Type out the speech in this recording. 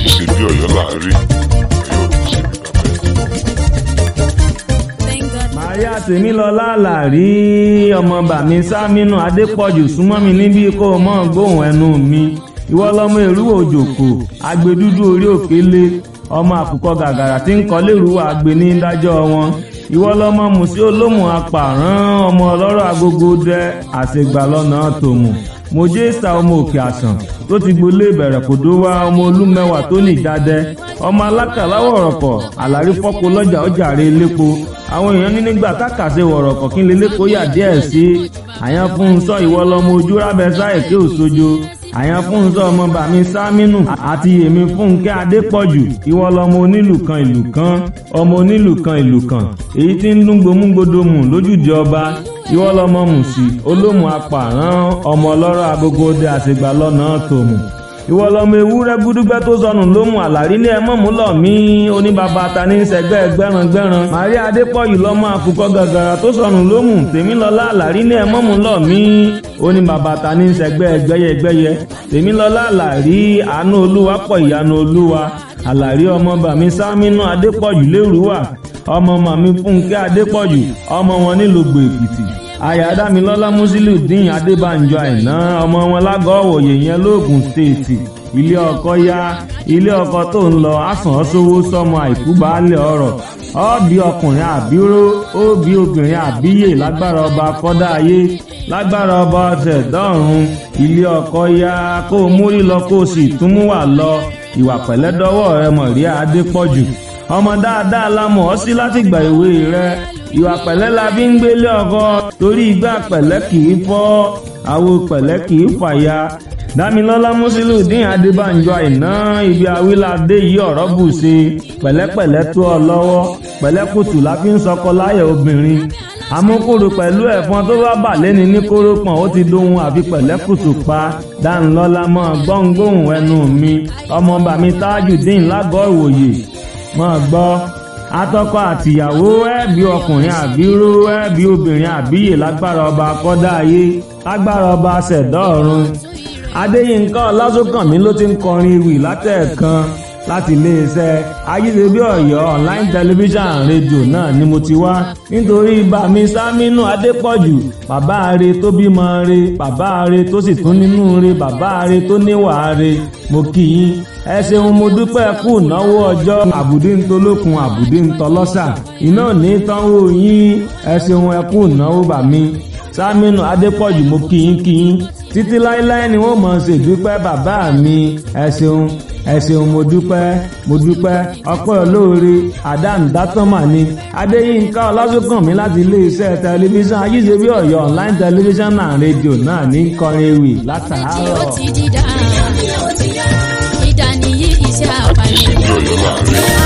Àjí ṣe bí Ọ̀yọ́ là á rí, Ọ̀yọ́ ò ní ṣe bí bàbá ẹni. Màríà Tèmilọ́lá Àlàrí, ọmọ bàmí Sámínú Adépọ̀jù, súnmọ́ mi níbí kó o mọ̀ gbóhùn ẹnu mi. Ìwọ lọmọ èrúwò òjòkó agbẹdúdú orí òkèlè, ọmọ àkùkọ gàgàrà tí ń kọ lérúwà agbe ní dájọ́ wọn. Ìwọ lọmọ mùsí olómù apààrán, ọmọ ọlọ́rọ̀ agogo dẹ àṣegbà lọ́nà tòmù. Mojesa, ọmọ òkè àsàn tó ti gbolé ìbẹ̀rẹ̀ kò dó wá, ọmọ olúmẹwà tó ní ìdádẹ, ọmọ alákàláwọ̀ ọ̀rọ̀kọ̀ àlàrí fọ́pọ̀ lọ́jà ọjàre elépo. Àwọn èèyàn ní nígbà tákàṣe wọ̀rọ̀kọ̀ kí n lè lépo yà díẹ̀ sí àyàn fún un sọ. Ìwọ lọmọ ojú rábẹ́sà èké òṣojo àyàn fún un sọ, ọmọ bàmí Sámínù àti èmi Fúnkẹ́ Adépọ̀jù. Ìwọ lọmọ onílù kan ìlú kan, ọmọ onílù kan ìlú kan, èyí tí ń dún gbomúgbódomù lójúde ọba. Ìwọ lọmọ mùsì olómù apààrán, ọmọ ọlọ́rọ̀ agogo dé àṣegbà lọ́nà tòmù. Ìwọ lọmọ ewúrẹ́ gúdúgbẹ́ tó sọnù lómù àlàrí ní ẹmọ́ mú lọ mí oníbàbà ta ní sẹgbẹ́ gbẹ́rangbẹ́ran. Màríà Adépọ̀jù lọmọ àkùkọ gàgàrà tó sọnù lómù. Tèmilọ́lá Àlàrí ní ẹmọ́ mú lọ mí oníbàbà ta ní sẹgbẹ́ gbẹ́yẹgbẹ́yẹ. Tèmilọ́lá Àlàrí, àánú olúwa pọ̀, ìyanu olúwa. Àlàrí, ọmọ bàmí Sámínú Adépọ̀jù lérúwà, ọmọ màmí Fúnkẹ́ Adépọ̀jù, ọmọ wọn nílùú Èkìtì. Àyàdámilọ́lá Musiliudeen Adébánjọ Àìná, ọmọ wọn lágọ̀ọ́ òwòye yẹn lóògùn stéètì. Ilé ọkọ ya ilé ọkọ tó ń lọ àsàn sówó sọmọ àìkú baálé ọrọ̀ ọbí ọkùnrin àbíró óbí obìnrin àbíyè, lágbára ọba kọ́dá ayé, lágbára ọba ọ̀sẹ̀dọ́run. Ilé ọkọ ya kó o mórí lọ, kó o sì tún mú wà lọ. Ìwà pẹ̀lẹ́ dọ́wọ́ rẹ, Mọ̀ríà Adépọ̀jù. Ọmọ dáadáa la mọ̀ ọ́ sí látìgbà ìwé rẹ. Ìwà pẹ̀lẹ́ la fi ń gbélé ọkọ, torí ìgbà pẹ̀lẹ́ kì í fọ́, àwo pẹ̀lẹ́ kì í fàya. Dámilọ́lá Musiliudeen Adébánjọ Àìná, ibi awíládé yìí ọ̀rọ̀ bù ṣe pẹ̀lẹ́pẹ̀lẹ́ tó ọ lọ́wọ́. Pẹ̀lẹ́kùtù la fi ń sọkọ láyà obìnrin. Àmúkúrú pẹ̀lú ẹ̀fọn tó bá bà lẹ́ni ní kórópọ̀n, ó ti dóhun àfi pẹ̀lẹ́kùtù pa. Dáńlọ́lá mọ́ gbọ́ngbóhùn ẹnu mi, ọmọ bàmí Tájùdín lágọ̀ọ́ ìwòye mọ́ gbọ́. Atọ́kọ àtìyàwó, ẹ̀bí ọkùnrin àbíró, ẹ̀bí obìnrin àbíyè, lágbára ọba akọ́dá ayé, lágbára ọba ṣẹ̀dá ọ̀run. Adéyínká Ọlásùnkànmí ló ti ń kọrin ìwì látẹ̀ẹ̀kan láti iléeṣẹ́ Ajíṣebí Ọ̀yọ́ online television and radio náà ni mo ti wá, nítorí ibà mi Sámínú Adépọ̀jù, bàbá re tó bímọ re, bàbá re tó sì tún nínú re, bàbá re tó níwà re. Mo kí yín, ẹ ṣeun, mo dúpẹ́. Kù náwó ọjọ́ àbùdí ń tolókun, àbùdí ń tọlọ́sà, iná ò ní tánwó yín. Ẹ ṣeun, ẹ kú náwó bà mí Sámínú Adépọ̀jù. Mo kí yín kí yín títí láéláé ni wọ́n mọ̀ ṣe dúpẹ́. Bàbá mi, ẹ ṣeun, ẹ ṣeun, mo dúpẹ́, mo dúpẹ́. Ọpẹ́ olóore àdáǹdátánmà ni Adéyínká Ọlásùnkànmí láti iléeṣẹ́ tẹlifíṣàn Ajíṣebí Ọ̀yọ́ online television and radio náà ní kọrin ewì látàárọ̀. Ó ti dídá ìdá nìyí iṣẹ́ Àjí ṣe àpàlẹ́. bí Ọ̀yọ́ là á rí.